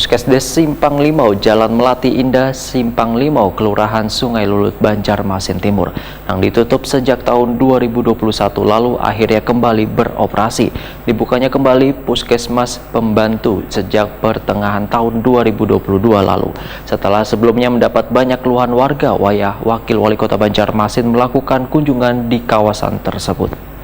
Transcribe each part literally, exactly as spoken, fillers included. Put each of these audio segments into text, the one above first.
Puskesdes Simpang Limau, Jalan Melati Indah, Simpang Limau, Kelurahan Sungai Lulut, Banjarmasin Timur, yang ditutup sejak tahun dua ribu dua puluh satu lalu, akhirnya kembali beroperasi. Dibukanya kembali Puskesmas Pembantu sejak pertengahan tahun dua ribu dua puluh dua lalu, setelah sebelumnya mendapat banyak keluhan warga, wayah Wakil Wali Kota Banjarmasin melakukan kunjungan di kawasan tersebut.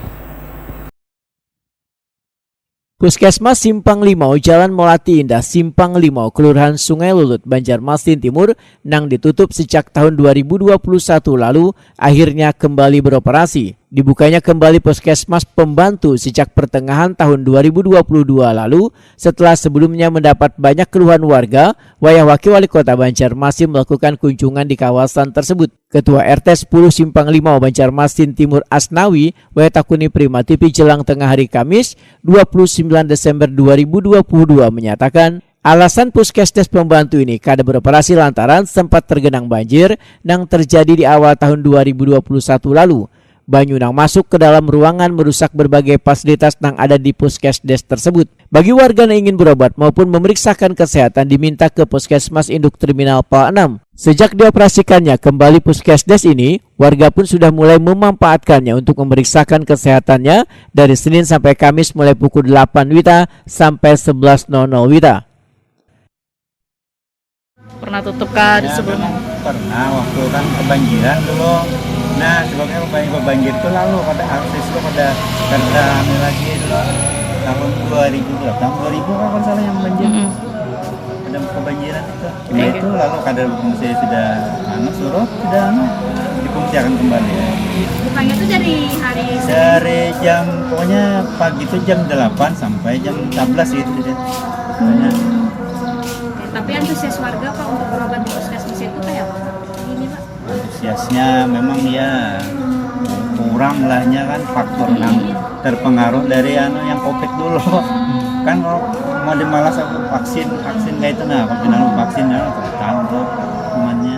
Puskesmas Simpang Limau, Jalan Melati Indah, Simpang Limau, Kelurahan Sungai Lulut, Banjarmasin Timur, nang ditutup sejak tahun dua ribu dua puluh satu lalu, akhirnya kembali beroperasi. Dibukanya kembali Puskesmas Pembantu sejak pertengahan tahun dua ribu dua puluh dua lalu, setelah sebelumnya mendapat banyak keluhan warga, wayah Wakil Wali Kota Banjarmasin melakukan kunjungan di kawasan tersebut. Ketua R T sepuluh Simpang Limau, Banjarmasin Timur, Asnawi, wayah takuni Prima T V jelang tengah hari Kamis, dua puluh sembilan Desember dua ribu dua puluh dua, menyatakan, alasan Puskesdes Pembantu ini kada beroperasi lantaran sempat tergenang banjir nang terjadi di awal tahun dua ribu dua puluh satu lalu. Banyu nang masuk ke dalam ruangan merusak berbagai fasilitas nang ada di Puskesdes tersebut. Bagi warga yang ingin berobat maupun memeriksakan kesehatan, diminta ke Puskesmas Induk Terminal Pal enam. Sejak dioperasikannya kembali Puskesdes ini, warga pun sudah mulai memanfaatkannya untuk memeriksakan kesehatannya dari Senin sampai Kamis, mulai pukul delapan WITA sampai sebelas nol nol WITA. Pernah tutup kah di Ya, sebelumnya? Memang pernah waktu kan kebanjiran dulu. Nah, sebabnya kebanjir, kebanjir itu lalu pada akses itu pada karena anu lagi dulu tahun dua ribu berapa? Tahun dua ribu kalau nggak salah yang banjir. Mm-mm. Ada kebanjiran itu. Iya. Nah, itu lalu kada, saya sudah anu, surut, sudah anu, difungsiakan kembali. Bukanya tuh dari hari Senin. Dari jam, pokoknya pagi itu jam delapan sampai jam empat belas gitu deh. Pokoknya Tapi antusias warga, Pak, untuk berobat di puskesmas itu kayak apa, Pak? Gini, Pak. Antusiasnya memang ya kurang lahnya kan, faktor yang terpengaruh dari anu yang covid dulu. Kan kalau mau dimalas aku vaksin, vaksin kayak itu, nah kalau tidak vaksin ya tahu tuh temannya.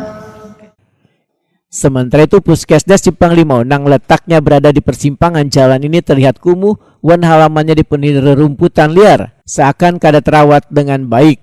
Sementara itu, Puskesdes Simpang Limau nang letaknya berada di persimpangan jalan ini terlihat kumuh wan halamannya dipenuhi rerumputan liar, seakan kada terawat dengan baik.